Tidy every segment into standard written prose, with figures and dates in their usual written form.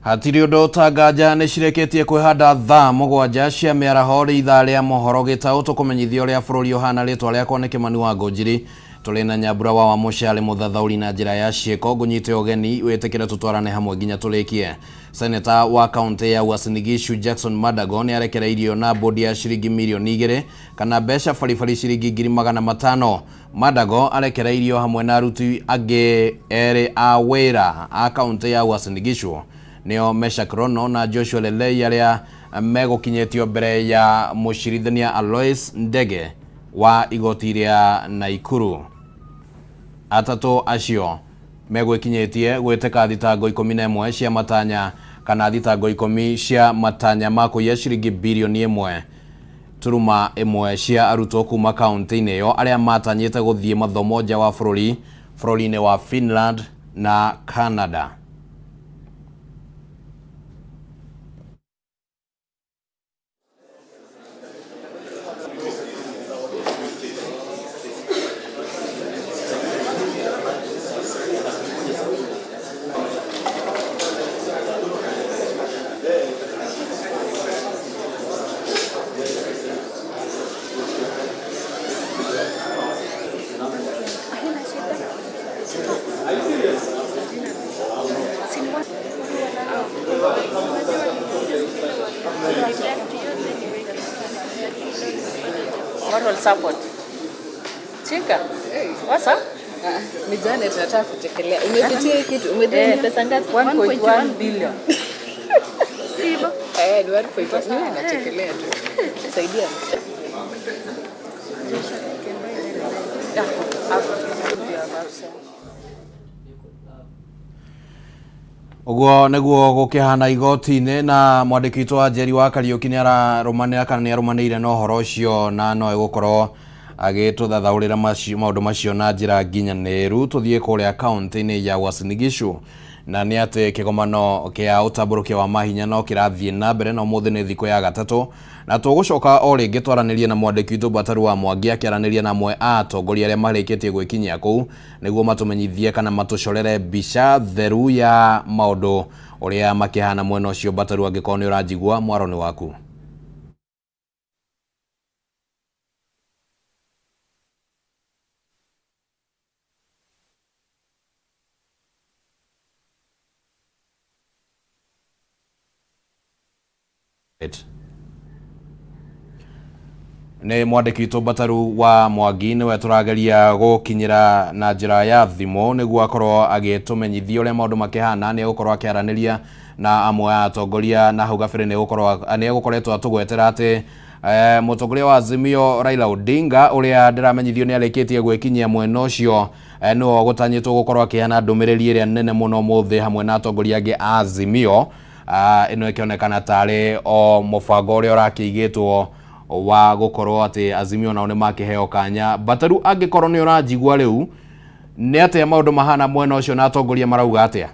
Hatirĩ ũndũ ũtanganja nĩ cirĩkĩtie kwĩhanda thaa 7 cia mĩaraho rĩ ithaa rĩa mohoro gĩtaũ tũkũmenyithia ũrĩa bũrũri ũhana. Rĩtwa rĩakwa nĩ Kĩmani wa Ngũnjiri, tũrĩ na Nyambura wa Wamũce arĩ mũthathaũri na njĩra ya ciĩko. Ngũnyite ũgeni wĩtĩkĩre tũtwarane hamwe nginya tũrĩkie. Seneta wa kaũntĩ ya Uasin Gishu Jackson Mandago nĩ arekereirio na mbũndi ya ciringi mirioni 2 kana mbeca baribari ciringi 500,000. Mandago arekereirio hamwe na aruti angĩ erĩ a wĩra a kaũntĩ ya Uasin Gishu nĩo Meshack Rono na Joshua Lelei arĩa megũkinyĩtio mbere ya mũcirithania Alois Ndege wa igoti rĩa Naikuru. Atatũ acio megwĩkinyĩtie gwĩtĩka thitango 11 cia matanya kana thitango 10 cia matanya ma kũiya ciringi birioni 1.1 cia arutwo kuma kaunti-inĩ ĩyo arĩa matanyĩte gũthiĩ mathomo nja wa bũrũri bũrũri-inĩ wa Finland na Canada. Moral support. Chika. What's up? Ni Janet nataka kuchekelea. Umepitia hii kitu, umejua ni pesa ngapi? 1.1 billion. Eh, ni 1.1. Mimi nachekelea tu. Saidia. Yeah. I've- Ũguo nĩguo gũkĩhana igoti-inĩ na mwandĩki witũ wa Njeri wa Kariũki nĩ ararũmanĩra kana nĩ arũmanĩire na ũhoro ũcio na no egũkorwo agĩtũthathaũrĩra maũndũ macio na njĩra nginyanĩru. Tũthiĩ kũrĩa kaũntĩ-inĩ ya Uasin Gishu na nĩ atĩ kĩgomano kĩa ũtambũrũkia wa mahinya no kĩrathiĩ na mbere na ũmũthĩ nĩ thikũ ya gatatũ na tũgũcoka o rĩngĩ twaranĩrie na mwandĩki witũ Mbataru wa Mwangi akĩaranĩria na amwe a atongoria arĩa marĩkĩtie gwĩkinyia kũu nĩguo matũmenyithie kana matũcorere mbica theru ya maũndũ ũrĩa makĩhana mwena ũcio. Mbataru, angĩkorwo nĩ ũranjigua, mwaro nĩ waku. Nĩ mwandĩki witũ Mbataru wa Mwangi nĩwe tũrageria gũkinyĩra na njĩra ya thimũ nĩguo akorwo agĩtũmenyithia ũrĩa maũndũ makĩhana. Nĩ egũkorwo akĩaranĩria na amwe a atongoria na hau gabere nĩ egũkoretwo atũgwetera atĩ mũtongoria wa Azimio Raila Odinga ũrĩa ndĩramenyithio nĩ arĩkĩtie gwĩkinyia mwena ũcio, nĩwe ũgũtanyĩtwo gũkorwo akĩheana ndũmĩrĩri ĩrĩa nene mũno ũmũthĩ hamwe na atongoria angĩ a Azimio. Ĩno ĩkĩonekana tarĩ o mũbango ũrĩa ũrakĩigĩtwo wa gũkorwo atĩ Azimio nao nĩ makĩheo kanya. Mbataru, angĩkorwo nĩ ũranjigua rĩu, nĩ atĩa maũndũ mahana mwena ũcio na atongoria marauga atĩa?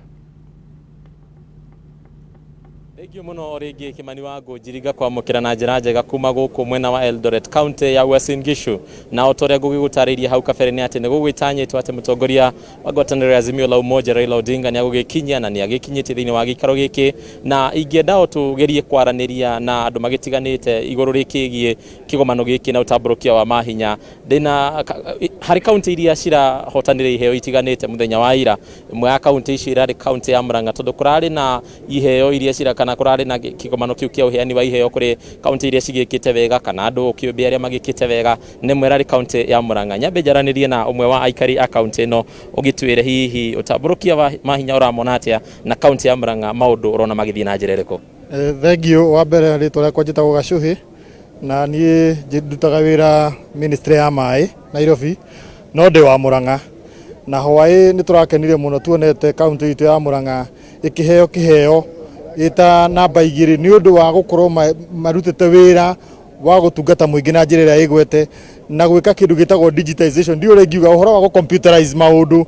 Thengiũ mũno rĩngĩ Kĩmani wa Ngũnjiri, ngakwamũkĩra na njĩra njega kuma gũkũ mwena wa Eldoret, county ya Uasin Gishu. Na o ta ũrĩa ngũgĩgũtarĩirie hau kabere nĩ atĩ nĩ gũgwĩtanyĩtwo atĩ mũtongoria wa ngwatanĩro ya Azimio la Umoja Raila Odinga nĩ agũgĩkinyia na nĩ agĩkinyĩtie thĩinĩ wa gĩikaro gĩkĩ, na ingĩenda o tũgerie kwaranĩria na andũ magĩtiganĩte igũrũ rĩkĩgiĩ kĩgomano gĩkĩ na ũtambũrũkia wa mahinya. Ndĩna harĩ kaunti iria cirahotanire iheo itiganĩte mũthenya wa ira. Ĩmwe ya kaunti icio irarĩ kaunti ya Murang'a, tondũ kũrarĩ na iheo iria cira kana kũrarĩ na kĩgomano kĩu kĩa ũheani wa iheo kũrĩ kaunti iria cigĩkĩte wega kana andũ kĩũmbe arĩa magĩkĩte wega, na ĩmwe ĩrarĩ kaunti ya Murang'a. Nyambe njaranĩrie na ũmwe wa aikari a kaunti ĩno ũgĩtwĩre hihi ũtambũrũkia wa mahinya ũramona atĩa na kaunti ya Murang'a maũndũ ũrona magĩthiĩ na njĩra ĩrĩkũ? Thengiũ. Wa mbere, rĩtwa rĩakwa njĩtagwo Gacuhi na niĩ ndutaga wĩra ministry ya maĩ Nairobi, no ndĩ wa Murang'a. Na hwaĩ nĩ tũrakenire mũno tuonete kaunti itũ ya Murang'a ĩkĩheo kĩheo ĩta namba 2 nĩ ũndũ wa gũkorwo marutĩte wĩra wa gũtungata mũingĩ na njĩra ĩrĩa ĩgwete na gwĩka kĩndũ gĩtagwo digitization. Ndiũĩ ũrĩa ingiuga ũhoro wa gũ computerize maũndũ,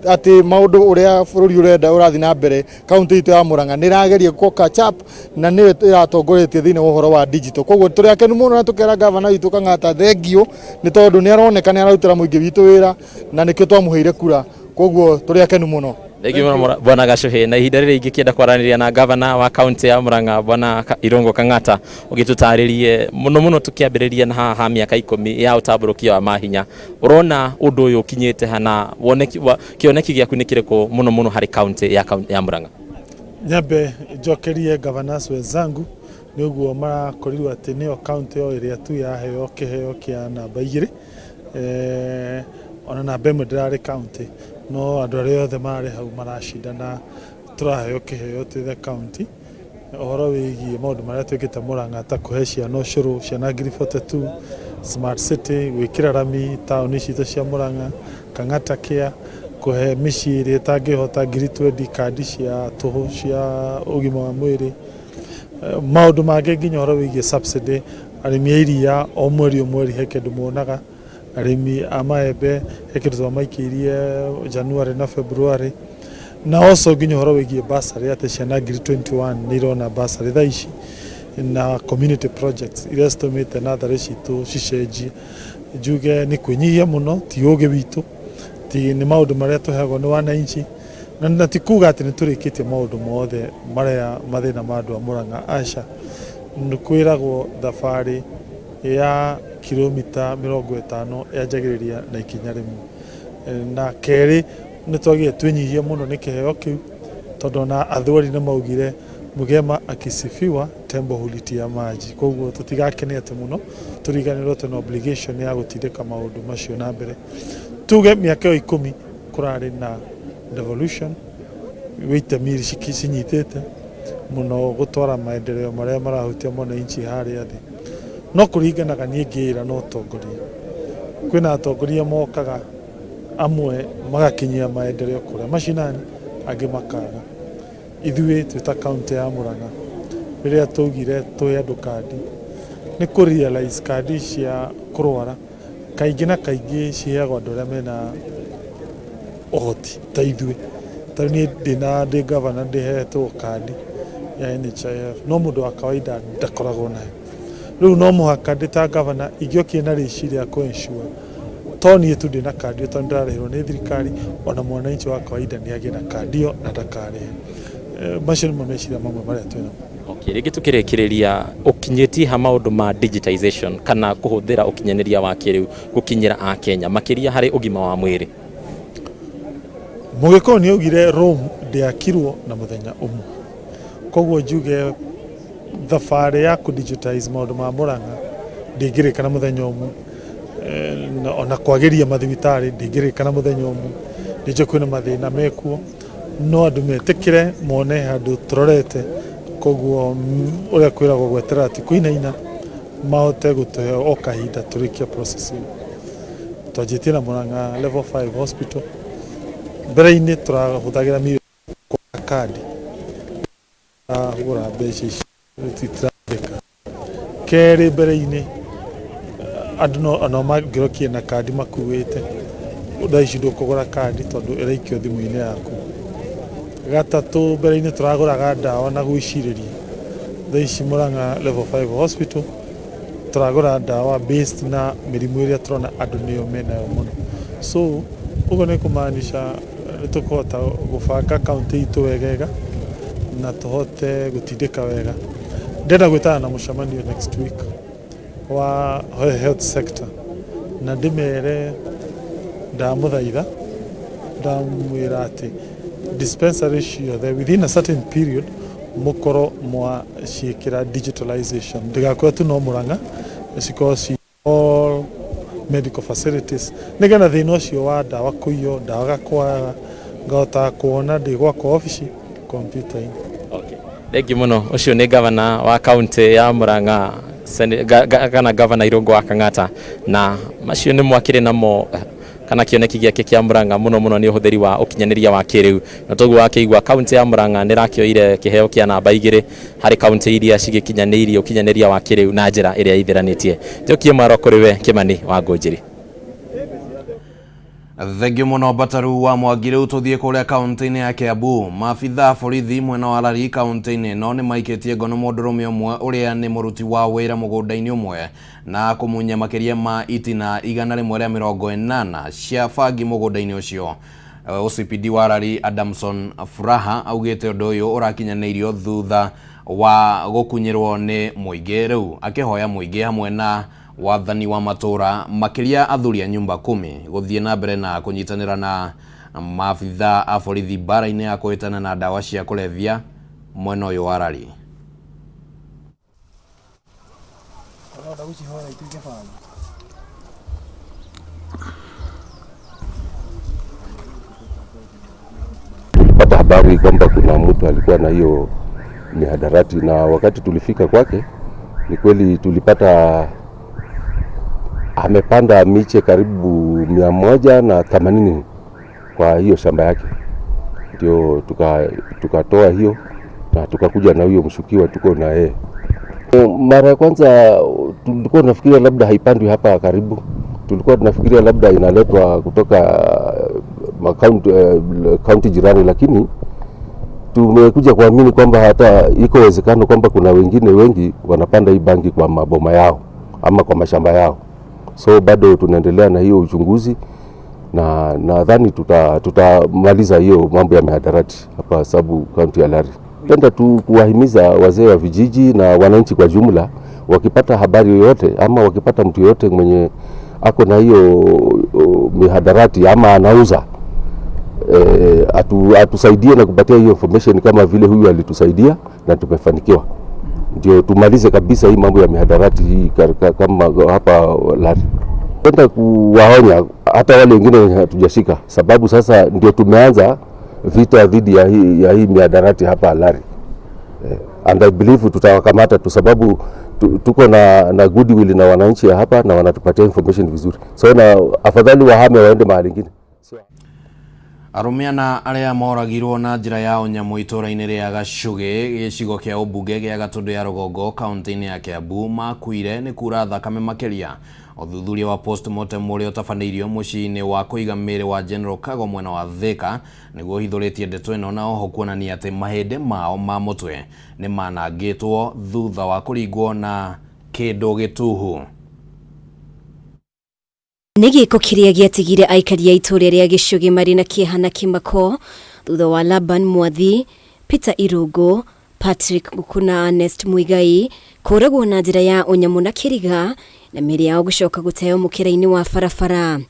atĩ maũndũ ũrĩa bũrũri ũrenda ũrathiĩ na mbere. Kaunti itũ ya Murang'a nĩ ĩrageria gũ catch up na nĩyo ĩratongoretie thĩinĩ wa ũhoro wa digital. Koguo tũrĩ akenu mũno na tũkera gavana witũ Kang'ata thengiũ nĩ tondũ nĩ aroneka nĩ ararutĩra mũingĩ witũ wĩra na nĩkĩo twamũheire kura. Koguo tũrĩ akenu mũno. Thengiũ mũno bwana Gacuhi, na ihinda rĩrĩ ingĩkĩenda kwaranĩria na gavana wa kaunti ya Murang'a bwana Irungu Kang'ata, ũgĩtũtarĩrie mũno mũno tũkĩambĩrĩria na haha ha mĩaka 10 ya ũtambũrũkia wa mahinya, ũrona ũndũ ũyũ ũkinyĩte hana woneki kĩoneki gĩaku nĩ kĩrĩkũ mũno mũno harĩ kaunti ya Murang'a? Nyambe njokerie governors wenzangu nĩ ũguo marakorirwo atĩ nĩyo kaunti o ĩrĩa tu yaheo kĩheo kĩa namba 2, ona namba 1 ndĩrarĩ kaunti, no andũ arĩa othe mararĩ hau maracindana tũraheo kĩheo twĩ the county ũhoro wĩgiĩ maũndũ marĩa twĩkĩte Murang'a ta kũhe ciana ũcũrũ, ciana 42,000, smart city, gwĩkĩra rami taũni citũ cia Murang'a, Kang'ata Care, kũhe mĩciĩ ĩrĩa ĩtangĩhota 20,000 kandi cia tũhũ cia ũgima wa mwĩrĩ, maũndũ mangĩ nginya ũhoro wĩgiĩ subsidy, arĩmi a iria o mweri o mweri he kĩndũ monaga, arĩmi a maembe he kĩndũ twamaikĩirie January na February, na also nginya ũhoro wĩgiĩ bursary atĩ ciana 21,000 nĩ irona bursary thaa ici, na community projects iria citũmĩte natharĩ citũ cicenjie. Njuge nĩ kwĩnyihia mũno, ti ũgĩ witũ, ti nĩ maũndũ marĩa tũheagwo nĩ wananchi, na ti kuga atĩ nĩ tũrĩkĩtie maũndũ mothe marĩa mathĩna ma andũ a Murang'a, aca. Nĩ kwĩragwo thabarĩ ya kilomita 50 yanjagĩrĩria na ikinya rĩmwe. Na kerĩ nĩ twagire twĩnyihie mũno nĩ kĩheo kĩu, tondũ ona athweri nĩ maugire mgema akisifiwa tembo hulitia maji, koguo tũtigakene atĩ mũno tũriganĩrwo twĩna obligation ya gũtindĩka maũndũ macio na mbere. Tuge mĩaka ĩyo 10 kũrarĩ na devolution gwĩ itemi cinyitĩte mũno gũtwara maendeleo marĩa marahutia mwananchi harĩa thĩ, no kũringanaga niĩ ngĩĩra na ũtongoria, kwĩna atongoria mokaga amwe magakinyia maendeleo kũrĩa macinani, angĩ makaga. Ithuĩ twĩ ta kaunti ya Murang'a rĩrĩa twaugire tũhe andũ kandi nĩ kũ realize kandi cia kũrwara kaingĩ na kaingĩ ciheagwo andũ arĩa mena ũhoti ta ithuĩ. Ta niĩ ndĩ governor ndĩhetwo kandi ya NHIF, no mũndũ wa kawaida ndakoragwo nayo. Rĩu no mũhaka ndĩ ta governor ingĩokire na rĩciria kũ ensure to niĩ tu ndĩna kandi ĩyo tondũ ndĩrarĩhĩrwo nĩ thirikari, ona mwananchi wa kawaida nĩ agĩe na kandi ĩyo na ndakarĩhe. Macio nĩmo meciria mamwe marĩa twĩnamo. Okay, rĩngĩ tũkĩrĩkĩrĩria ũkinyĩtie ha maũndũ ma digitization kana kũhũthĩra ũkinyanĩria wa kĩrĩu gũkinyĩra akenya makĩria harĩ ũgima wa mwĩrĩ. Mũgĩkũyũ nĩ augire Rome ndĩakirwo na mũthenya ũmwe, koguo njuge thabarĩ ya kũ digitize maũndũ ma Murang'a ndĩngĩrĩka na mũthenya ũmwe, ona kwagĩria mathibitarĩ ndĩngĩrĩka na mũthenya ũmwe. Nĩnjũĩ kwĩna mathĩna mekuo, no andũ metĩkĩre mone handũ tũrorete, koguo ũrĩa kwĩragwo gweterera ti kũinaina, mahote gũtũhe o kahinda tũrĩkie process ĩyo. Twanjĩtie na Murang'a level 5 hospital, mbere-inĩ tũrahũthagĩra mirioni kandi agũra mbeca ici citirandĩka. Kerĩ mbere-inĩ andũ no mangĩrokie na kandi makuĩte, thaa ici ndũkũgũra kandi tondũ ĩraikio thimũ-inĩ yaku. Gatatũ mbere-inĩ tũragũraga ndawa na gwĩcirĩria, thaa ici Murang'a level 5 hospital tũragũra ndawa based na mĩrimũ ĩrĩa tũrona andũ nĩyo menayo mũno. So ũguo nĩ kũmaanisha nĩ tũkũhota gũbanga kaunti itũ wegega na tũhote gũtindĩka wega. Ndĩrenda gwĩtana na mũcemanio next week wa health sector na ndĩmere ndamũthaitha, ndamwĩra atĩ dispensary ciothe within a certain period mũkorwo mwaciĩkĩra digitalization, ndĩgakorwo tu no Murang'a, cikorwo ci all medical facilities, nĩgetha thĩna ũcio wa ndawa kũiywo, ndawa gakwaga, ngahota kuona ndĩ gwakwa obici kompiuta-inĩ. Okay. Thengiũ mũno. Ũcio nĩ gavana wa kaunti ya Murang'a kana gavana Irungu wa Kang'ata, na macio nĩ mwakĩrĩ namo kana kĩoneki gĩake kĩa Murang'a mũno mũno nĩ ũhũthĩri wa ũkinyanĩria wa kĩrĩu, na toguo wakĩigua kaunti ya Murang'a nĩ ĩrakĩoire kĩheo kĩa namba 2 harĩ kaunti iria cigĩkinyanĩirie ũkinyanĩria wa kĩrĩu na njĩra ĩrĩa ĩithĩranĩtie. Njokie mwaro kũrĩ we Kĩmani wa Ngũnjiri. Thengiũ mũno Bataru wa Mwangi. Rĩu tũthiĩ kũrĩa kaunti-inĩ ya Kiambu. Maabitha borithi mwena wa Lari kaunti-inĩ ĩno nĩ maikĩtie ngono mũndũrũme ũmwe ũrĩa nĩ mũruti wa wĩra mũgũnda-inĩ ũmwe na kũmunya makĩria ma itina 180 cia bangi mũgũnda-inĩ ũcio. OCPD wa Lari Adamson Furaha augite undu uyu urakinyaniirio thutha wa gukunyirwo ni muingi riu akihoya muingi hamwe na wathani wa matura makiria athuri a nyumba kumi guthie na mbere na kunyitanira na maabitha a borithi mbara-ini ya kuhitana na ndawa cia kulevya mwena uyu wa Lari. Tulipata habari kwamba kuna mtu alikuwa na hiyo mihadarati, na wakati tulifika kwake ni kweli tulipata amepanda miche karibu 180 kwa hiyo shamba yake. Ndio tukatoa hiyo na tukakuja na huyo mshukiwa, tuko na yeye. Mara ya kwanza tulikuwa tunafikiria labda haipandwi hapa karibu, tulikuwa tunafikiria labda inaletwa kutoka kaunti jirani, lakini tumekuja kuamini kwamba hata iko uwezekano kwamba kuna wengine wengi wanapanda hii bangi kwa maboma yao ama kwa mashamba yao. So bado tunaendelea na hiyo uchunguzi na nadhani tutamaliza hiyo mambo ya mihadarati hapa sababu kaunti ya Lari. Penda tu kuwahimiza wazee wa vijiji na wananchi kwa jumla, wakipata habari yoyote ama wakipata mtu yoyote mwenye ako na hiyo mihadarati ama anauza, atusaidie na kupatia hiyo information kama vile huyu alitusaidia na tumefanikiwa. Ndio tumalize kabisa hii mambo ya mihadarati hii kama hapa Lari. Penda kuwaonya hata wale wengine wenye hatujashika, sababu sasa ndio tumeanza vita dhidi ya hii mihadarati hapa Lari. And I believe tutawakamata tu, sababu tuko na goodwill na wananchi hapa na wanatupatia information vizuri. So na afadhali wahame waende mahali ingine. So, Arũme ana arĩa moragirwo na njĩra ya ũnyamũ itũũra-inĩ rĩa Gacũgĩ gĩcigo kĩa ũmbunge gĩa Gatũndũ ya Rũgongo kaunti-inĩ ya Kiambu makuire nĩ kura thakame makĩria. Ũthuthuria wa postmortem ũrĩa ũtabanĩirio mũciĩ-inĩ wa kũiga mĩĩrĩ wa General Kago mwena wa Thika nĩguo ũhithũrĩtie ndeto ĩno na oho kuonania atĩ mahĩndĩ mao ma mũtwe nĩ manangĩtwo thutha wa kũringwo na kĩndũ gĩtuhu. Nĩ gĩko kĩrĩa gĩatigire aikari a itũũra rĩa Gĩcũgĩ marĩ na kĩeha na kĩmako thutha wa Laban Mwathi, Peter Irũngũ, Patrick Nguku na Ernest Muigai kũragwo na njĩra ya ũnyamũ na kĩriga na mĩĩrĩ yao gũcoka gũteo mũkĩra-inĩ wa barabara.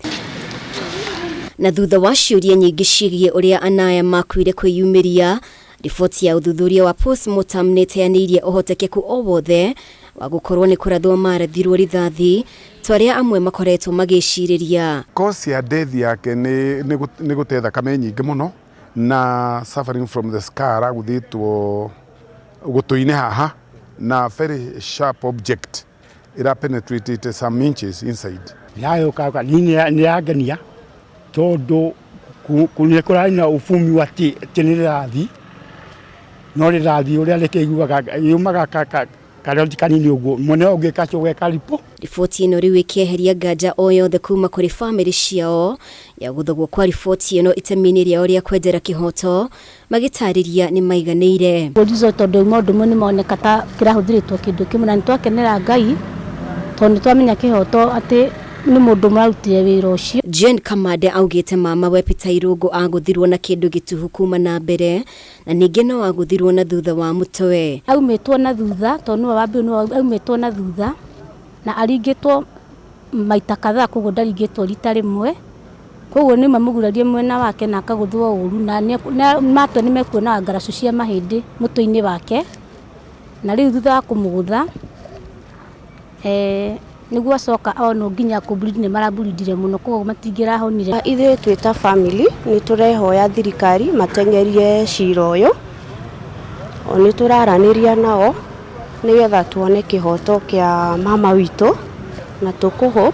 Na thutha wa ciũria nyingĩ ciĩgiĩ ũrĩa anaya makuire kwĩyumĩria, riboti ya ũthuthuria wa postmortem nĩ ĩteanĩirie ũhotekeku o wothe wa gũkorwo nĩ kũrathwo marathirwo rithathi ta ũrĩa amwe makoretwo magĩcirĩria. Cause ya death yake nĩ gũte thakame nyingĩ mũno na suffering from the scar aguthĩtwo gũtũ-inĩ haha na very sharp object ira penetrated some inches inside. Yayũka nĩ yangenia tondũ nĩ kũrarĩ na ũbumi wa atĩ nĩ rĩrathi, no rĩrathi ũrĩa rĩkĩiguaga yumaga karoti kanini ũguo mwene ũngĩ kacũge karipo. Riboti ĩno rĩu ĩkĩeheria nganja o yothe kuma kũrĩ bamĩrĩ ciao ya gũthogwo kwa riboti ĩno itemi-inĩ rĩao rĩa kwendera kĩhoto magĩtarĩria nĩ maiganĩire. Borizo tondũ maũndũ mo nĩ moneka ta kĩrahũthĩrĩtwo kĩndũ kĩmwe na nĩ twakenera Ngai tondũ nĩ twamenya kĩhoto atĩ nĩ mũndũ mũrarutire wĩra ũcio. Jane Kamande augĩte mama we Peter Irũngũ agũthirwo na kĩndũ gĩtuhu kuma na mbere na ningĩ no agũthirwo na thutha wa mũtwe. Aumĩtwo na thutha tondũ nĩwe wa mbere nĩwe aumĩtwo na thutha na aringĩtwo maita kadhaa, koguo ndaringĩtwo rita rĩmwe, koguo nĩ mamũgurarie mwena wake na akagũthwo ũru na matwe nĩ mekuona ngaracũ cia mahĩndĩ mũtwe-inĩ wake, na rĩu thutha wa kũmũgũtha nĩguo acoka onwo nginya kũbleed nĩ marableedire mũno koguo matingĩrahonire. Ithuĩ twĩ ta family nĩ tũrehoya thirikari mateng'erie cira ũyũ, o nĩ tũraranĩria nao nĩgetha tuone kĩhoto kĩa mama witũ na tũkũhope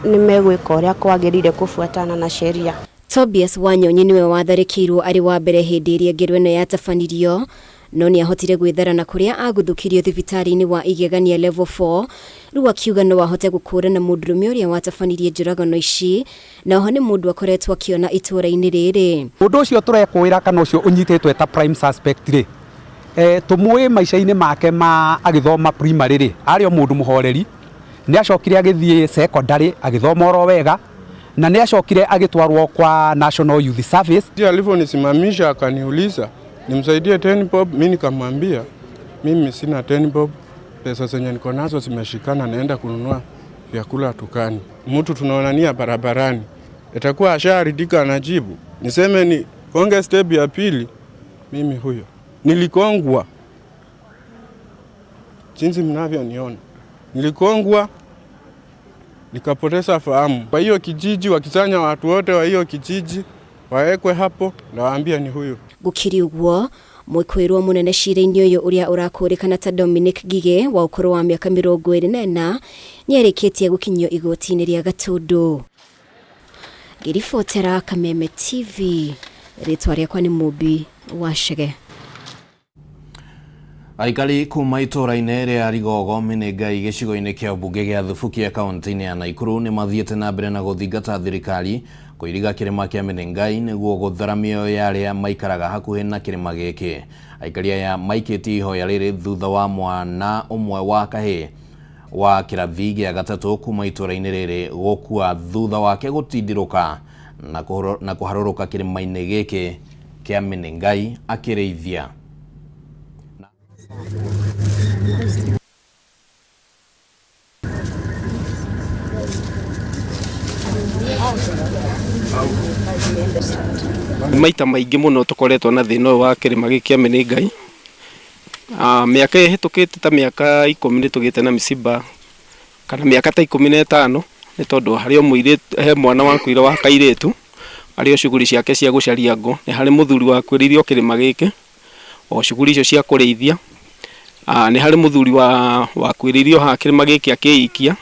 nĩ megwĩka ũrĩa kwagĩrĩire kũbuatana na sheria. Tobias Wanyonyi nĩwe watharĩkĩirwo arĩ wa mbere hĩndĩ ĩrĩa ngero ĩno yatabanirio, no nĩ ahotire gwĩthara na kũrĩa aguthũkirio thibitarĩ-inĩ wa Igegania level 4 rĩu akiuga no ahote gũkũrana mũndũrũme ũrĩa watabanirie njũragano ici na oho nĩ mũndũ akoretwo akĩona itũũra-inĩ rĩrĩ. Mũndũ ũcio tũrekũĩra kana ũcio ũnyitĩtwe ta prime suspect rĩ, tũmũĩ maica-inĩ make ma agĩthoma primary rĩ, arĩ o mũndũ mũhoreri, nĩ acokire agĩthiĩ secondary agĩthoma oro wega, Na nĩ acokire agĩtwarwo kwa National Youth Service. Alivyonisimamisha akaniuliza nimsaidie 10 bob, mimi nikamwambia mimi sina 10 bob, pesa zenye niko nazo zimeshikana, naenda kununua vyakula dukani. Mtu tunaonania barabarani, itakuwa asharidika anajibu. Niseme ni konge step ya pili, mimi huyo nilikongwa, jinsi mnavyoniona, nilikongwa nikapoteza fahamu. Kwa hiyo kijiji, wakisanya watu wote wa hiyo kijiji wawekwe hapo, nawaambia ni huyu. Gukiri uguo, mwĩkũĩrwo mũnene cira-inĩ ũyũ ũrĩa ũrakũrĩkana ta Dominic Ngige wa ũkũrũ wa mĩaka 24 nĩarĩkĩtie gũkinyio igoti-inĩ rĩa Gatũndũ. Ngĩribotera Kameme TV, rĩtwa rĩakwa nĩ Mũmbi wa Chege. Aikari kuma itũra-inĩ rĩa Rigogo Menengai gĩcigo-inĩ kĩa mbunge gĩa Thubukia kaunti-inĩ ya Nakuru nĩ mathiĩte na mbere na gũthingata thirikari kũiriga kĩrĩma kĩa Menengai nĩguo gũthara mĩoyo ya arĩa maikaraga hakuhĩ na kĩrĩma gĩkĩ. Aikari aya maikĩtie ihoya rĩrĩ thutha wa mwana ũmwe wa kahĩĩ wa kĩrathi gĩa gatatũ kuma itũra-inĩ rĩrĩ gũkua thutha wake gũtindirũka na kũharũrũka kĩrĩma-inĩ gĩkĩ kĩa Menengai akĩrĩithia. Maita maingĩ mũno tũkoretwo na thĩna ũyũ wa kĩrĩma gĩkĩ kĩa Menengai. Mĩaka ĩhĩtũkĩte ta mĩaka 10 nĩ tũgĩte na mĩciba kana mĩaka ta 15 nĩ tondũ harĩ o mũirĩtu, he mwana wakuire wa kairĩtu arĩ o shughuli ciake cia gũcaria ngũ, nĩ harĩ mũthuri wakuĩrĩire o kĩrĩma gĩkĩ o shughuli icio cia kũrĩithia. Nĩ harĩ mũthuri wakuĩrĩire o haha kĩrĩma gĩkĩ akĩikia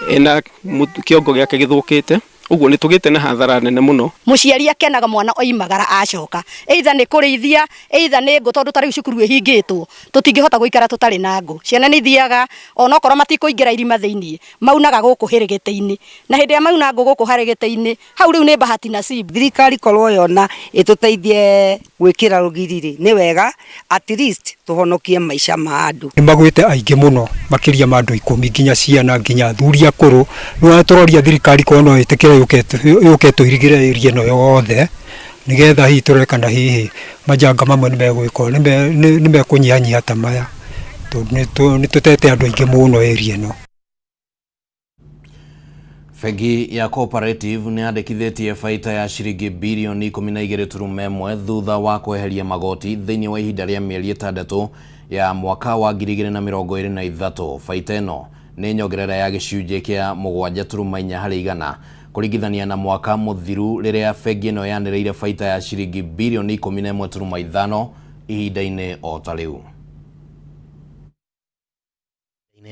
ena kĩongo gĩake gĩthũkĩte, ũguo nĩ tũgĩte na hathara nene mũno. Mũciari akenaga mwana oimagara acoka, either nĩ kũrĩithia either nĩ ngũ, tondũ ta rĩu cukuru ĩhingĩtwo tũtingĩhota gũikara tũtarĩ na ngũ. Ciana nĩ ithiaga onokorwo matikũingĩra irima thĩiniĩ, maunaga gũkũ hĩrĩgĩtĩ-inĩ, na hĩndĩ ĩrĩa mauna ngũ gũkũ harĩgĩtĩ-inĩ hau rĩu nĩ bahati nasibu. Thirikari korwo yona ĩtũteithie gwĩkĩra rũgiri rĩ, nĩ wega at least tũhonokie maica ma andũ. Nĩ magwĩte aingĩ mũno makĩria ma andũ 10 nginya ciana nginya athuri akũrũ. Rĩu tũroria thirikari korwo no ĩtĩkĩre yũke tũirigĩre area ĩno yothe nĩgetha hihi tũrore kana hihi majanga mamwe nĩmegwĩka nĩmekũnyihanyiha ta maya, tondũ nĩ tũtete andũ aingĩ mũno area ĩno. Bengi ya Cooperative nĩ yandĩkithĩtie baita ya ciringi birioni 12.1 thutha wa kweheria magoti thĩinĩ wa ihinda rĩa mĩeri 6 ya mwaka wa 2023. Baita ĩno nĩ nyongerera ya gĩcunjĩ kĩa 7.4 harĩ igana kũringithania na mwaka mũthiru rĩrĩa bengi ĩno yanĩrĩire baita ya ciringi birioni 11.5 ihinda-inĩ o ta rĩu.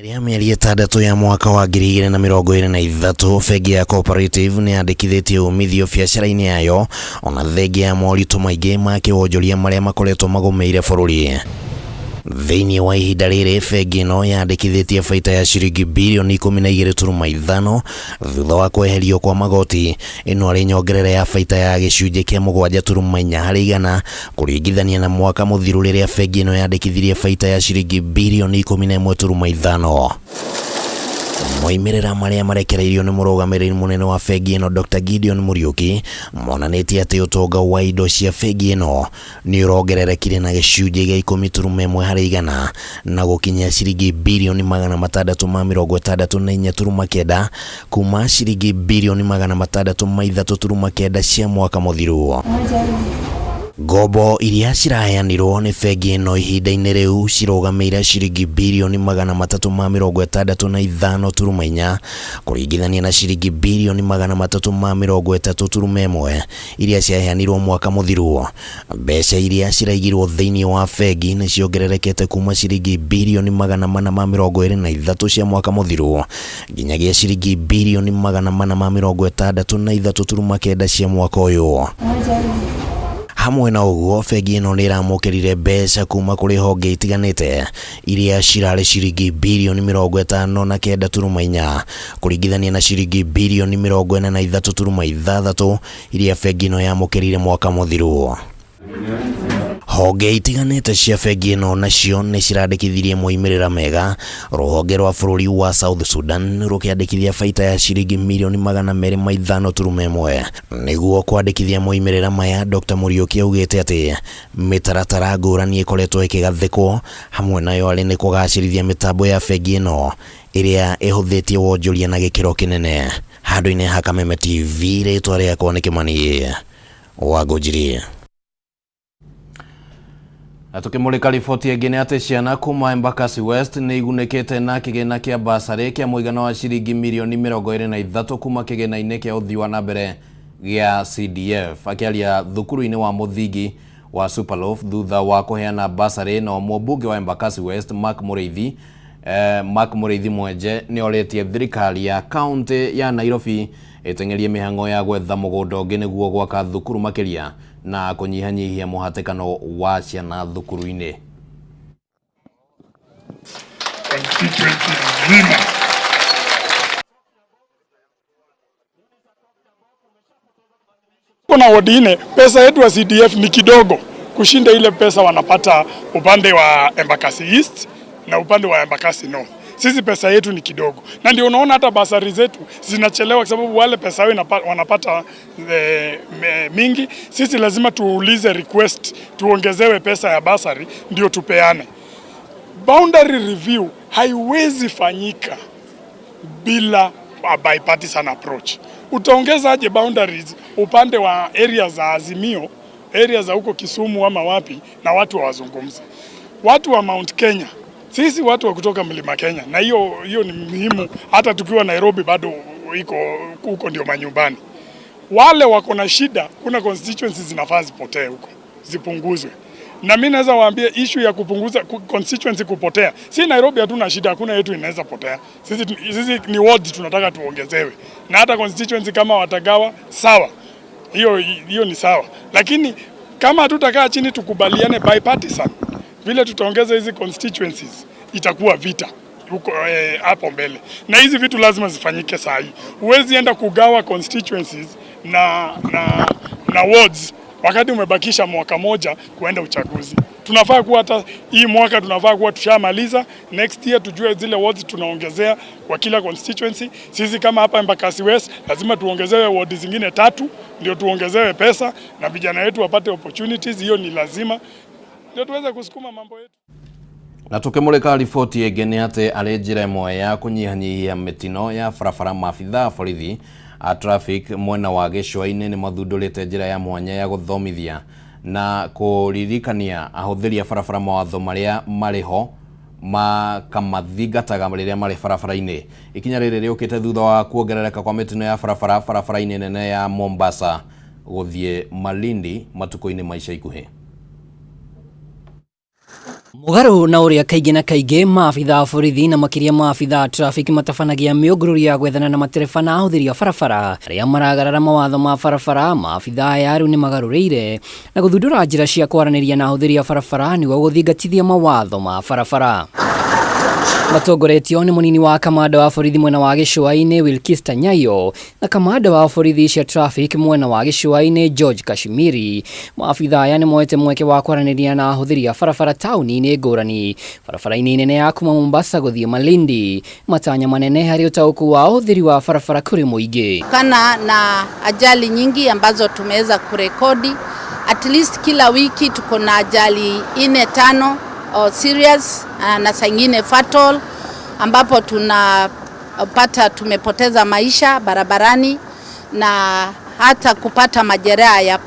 Rĩa mĩeri 6 ya mwaka wa 2023 bengi ya Cooperative nĩ yandĩkithĩtie umithio biacara-inĩ yayo ona thengia ya moritũ maingĩ ma kĩwonjoria marĩa makoretwo magũmĩire bũrũri. Thĩinĩ wa ihinda rĩrĩ bengi ĩno yandĩkithĩtie baita ya ciringi birioni 12.5 thutha wa kweherio kwa magoti. Ĩno arĩ nyongerera ya baita ya gĩcunjĩ kĩa 7.4 harĩ igana kũringithania na mwaka mũthiru rĩrĩa bengi ĩno yandĩkithirie baita ya ciringi birioni 11.5. Moimĩrĩra marĩa marekereirio nĩ mũrũgamĩrĩri mũnene wa bengi ĩno Dr. Gideon Muriuki monanĩtie atĩ ũtonga wa indo cia bengi ĩno nĩ ũrongererekire na gĩcunjĩ gĩa 10.1 harĩ igana na gũkinyia ciringi birioni 664.9 kuma ciringi birioni 603.9 cia mwaka mũthiru. Ngombo iria ciraheanirwo nĩ bengi ĩno ihinda-inĩ rĩu cirũgamĩire ciringi birioni 365.4 kũringithania na ciringi birioni 330.1 iria ciaheanirwo mwaka mũthiru. Mbeca iria ciraigirwo thĩinĩ wa bengi nĩ ciongererekete kuma ciringi birioni 423 cia mwaka mũthiru nginyagia ciringi birioni 463.9 cia mwaka ũyũ. Hamwe na ũguo bengi ĩno nĩ ĩramũkĩrire mbeca kuma kũrĩ honge itiganĩte iria cirarĩ ciringi birioni 59.4 kũringithania na ciringi birioni 43.6 iria bengi ĩno yamũkĩrire mwaka mũthiru. Honge itiganĩte cia bengi ĩno nacio nĩ cirandĩkithirie moimĩrĩra mega. Rũhonge rwa bũrũri wa South Sudan rũkĩandĩkithia baita ya ciringi mirioni 205.1. Nĩguo kwandĩkithia moimĩrĩra maya, Dr. Muriuki augĩte atĩ mĩtaratara ngũrani ĩkoretwo ĩkĩgathĩkwo hamwe nayo arĩ nĩ kũgacĩrithia mĩtambo ya bengi ĩno ĩrĩa ĩhũthĩtie wonjoria na gĩkĩro kĩnene. Handũ-inĩ ha Kameme TV, rĩtwa rĩakwa nĩ Kĩmani wa Ngũnjiri. Na tukimulika riboti ĩngĩ nĩ atĩ ciana kuma Embakasi West nĩ igunĩkĩte na kĩgĩna kĩa basarĩ kĩa mũigana wa ciringi mirioni 23 kuma kĩgĩna-inĩ kĩa ũthii wa na mbere gĩa CDF. Akĩaria thukuru-inĩ wa mũthingi wa Superloaf thutha wa kũheana basarĩ ĩno, mũmbunge wa Embakasi West Mark Mũrĩithi Mwenje nĩ orĩtie thirikari ya kaunti ya Nairobi ĩteng'erie mĩhang'o ya gwetha mũgũnda ũngĩ nĩguo gwaka thukuru makĩria na kũnyihanyihia mũhatĩkano wa ciana thukuru-inĩ. Constituency nzima. Kuna wodi nne, pesa yetu ya CDF ni kidogo kushinda ile pesa wanapata upande wa Embakasi East na upande wa Embakasi North. Sisi pesa yetu ni kidogo, na ndio unaona hata basari zetu zinachelewa kwa sababu wale pesa wao wanapata mingi. Sisi lazima tuulize request tuongezewe pesa ya basari ndio tupeane. Boundary review haiwezi fanyika bila a bipartisan approach. Utaongezaje boundaries upande wa area za Azimio, area za huko Kisumu ama wapi, na watu hawazungumzi? Watu wa Mount Kenya, sisi watu wa kutoka Mlima Kenya, na hiyo ni muhimu, hata tukiwa Nairobi bado iko huko ndio manyumbani. Wale wako na shida, kuna constituencies zinafaa zipotee huko, zipunguzwe. Na mimi naweza waambia issue ya kupunguza constituency kupotea, si Nairobi hatuna shida, hakuna yetu inaweza potea. Sisi ni wards tunataka tuongezewe. Na hata constituency kama watagawa sawa, hiyo ni sawa. Lakini kama hatutakaa chini tukubaliane bipartisan vile tutaongeza hizi constituencies, itakuwa vita huko hapo mbele. Na hizi vitu lazima zifanyike saa hii. Huwezi enda kugawa constituencies na wards wakati umebakisha mwaka moja kuenda uchaguzi. Tunafaa kuwa hata hii mwaka tunafaa kuwa tushamaliza. Next year tujue zile wards tunaongezea kwa kila constituency. Sisi kama hapa Embakasi West lazima tuongezewe wards zingine 3 ndio tuongezewe pesa na vijana wetu wapate opportunities. Hiyo ni lazima ndio tuweze kusukuma mambo yetu. Na tukimulika riboti ĩngĩ nĩ atĩ arĩ njĩra ĩmwe ya kũnyihanyihia mĩtino ya barabara, maabithaa a borithi a traffic mwena wa gĩcũa-inĩ nĩ mathundũrĩte njĩra ya mwanya ya gũthomithia na kũririkania ahũthĩri a barabara mawatho marĩa marĩ ho makamathingataga rĩrĩa marĩ barabara-inĩ. Ikinya rĩrĩ rĩũkĩte thutha wa kuongerereka kwa mĩtino ya barabara barabara-inĩ nene ya Mombasa gũthiĩ Malindi matukũ-inĩ ma ica ikuhĩ. Mũgarũ na ũrĩa kaingĩ na kaingĩ maabithaa a borithi na makĩria maabithaa a traffic matabanagia mĩũngũrũrio ya gwethana na matereba na ahũthĩri a barabara arĩa maragarara mawatho ma barabara, maabithaa aya rĩu nĩ magarũrĩire na gũthundũra njĩra cia kwaranĩria na ahũthĩri a barabara nĩguo gũthingatithia mawatho ma barabara. Matongoretio nĩ mũnini wa kamanda wa borithi mwena wa gĩcũa-inĩ Wilkista Nyayo na kamanda wa borithi cia traffic mwena wa gĩcũa-inĩ George Kashmiri. Maabithaa aya nĩ moete mweke wa kwaranĩria na ahũthĩri a barabara taũni-inĩ ngũrani, barabara-inĩ nene ya kuma Mombasa gũthiĩ Malindi, matanya manene harĩ ũtaũku wa ũhũthĩri wa barabara kũrĩ mũingĩ. Kana na ajali nyingi ambazo tumeweza kurekodi, at least kila wiki tuko na ajali 4 5 or serious na saa ingine fatal, ambapo tunapata tumepoteza maisha barabarani na hata kupata majeraha ya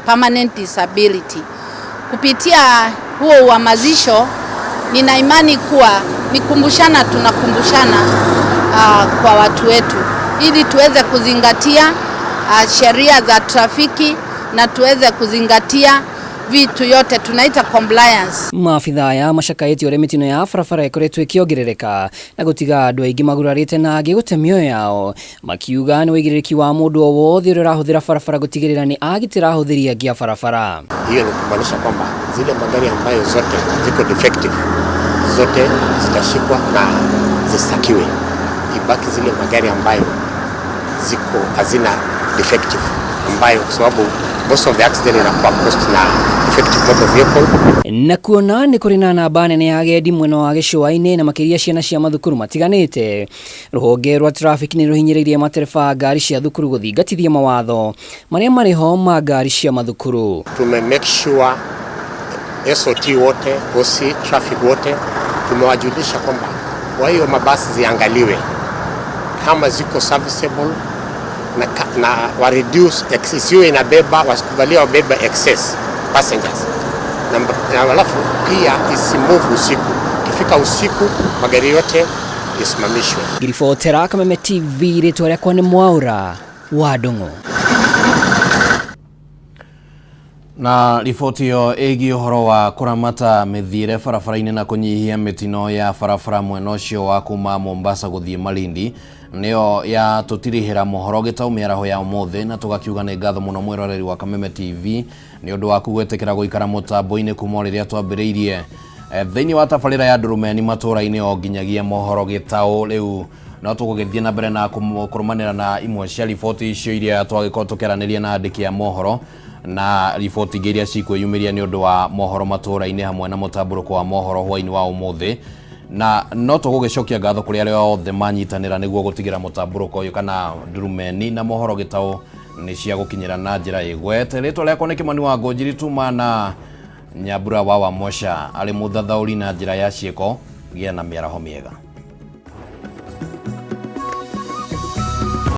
permanent disability. Kupitia huo uhamasisho, nina imani kuwa nikumbushana, tunakumbushana kwa watu wetu ili tuweze kuzingatia sheria za trafiki na tuweze kuzingatia vitu yote tunaita compliance. Maabithaa aya macakaĩte ũrĩa mĩtino ya barabara ĩkoretwo ĩkĩongerereka na gũtiga andũ aingĩ magurarĩte na angĩ gũte mĩoyo yao, makiuga nĩ ũigĩrĩrĩki wa mũndũ o wothe ũrĩa ũrahũthĩra barabara gũtigĩrĩra nĩ agitĩra ahũthĩri angĩ a barabara. Hiyo ni kumaanisha kwamba zile magari ambayo zote ziko defective zote zitashikwa na zistakiwe, ibaki zile magari ambayo ziko hazina defective, ambayo kwa sababu Most of the accident inakuwa caused na defective motor vehicle. Na kuona nĩ kũrĩ na namba nene ya agendi mwena wa gĩcũa-inĩ na makĩria ciana cia mathukuru matiganĩte, rũhonge rwa traffic nĩ rũhinyĩrĩirie matereba a ngari cia thukuru gũthingatithia mawatho marĩa marĩ ho ma ngari cia mathukuru. Tume make sure SOT wote, OC traffic wote tumewajulisha kwamba kwa hiyo mabasi ziangaliwe kama ziko serviceable na, na wa reduce isiwe inabeba, wasikubalia wabeba excess passengers na, na alafu pia isimove usiku. Ikifika usiku magari yote isimamishwe. Ngiribotera Kameme TV, rĩtwa rĩakwa nĩ Mwaũra wa Ndung'u. Na riboti ĩyo ĩgiĩ ũhoro wa kũramata mĩthiĩre barabara-inĩ na kũnyihia mĩtino ya barabara mwena ũcio wa kuma Mombasa gũthiĩ Malindi nĩyo ya tũtirihĩra mohoro gĩtaũ mĩaraho ya ũmũthĩ, na tũgakiuga nĩ ngatho mũno mwĩroreri wa Kameme TV nĩ ũndũ waku gwĩtĩkĩra gũikara mũtambo-inĩ kuma o rĩrĩa twambĩrĩirie thĩinĩ wa tabarĩra ya ndurumeni matũra-inĩ o nginyagia mohoro gĩtaũ. Rĩu no tũgũgĩthiĩ na mbere na kũrũmanĩra na imwe cia riboti icio iria twagĩkorwo tũkĩaranĩria na andĩki a mohoro na riboti ingĩ iria cikwĩyumĩria nĩ ũndũ wa mohoro matũra-inĩ hamwe na mũtambũrũko wa mohoro hwaĩ-inĩ wa ũmũthĩ, na no tũgũgĩcokia ngatho kũrĩ arĩa othe manyitanĩra nĩguo gũtigĩra mũtambũrũko ũyũ kana ndurumeni na mohoro gĩtaũ nĩ cia gũkinyĩra na njĩra ĩgwete. Rĩtwa rĩakwa nĩ Kĩmani wa Ngũnjiri, tuma na Nyambura wa Wamosha arĩ mũthathaũri na njĩra ya ciĩko. Gĩa na mĩaraho mĩega.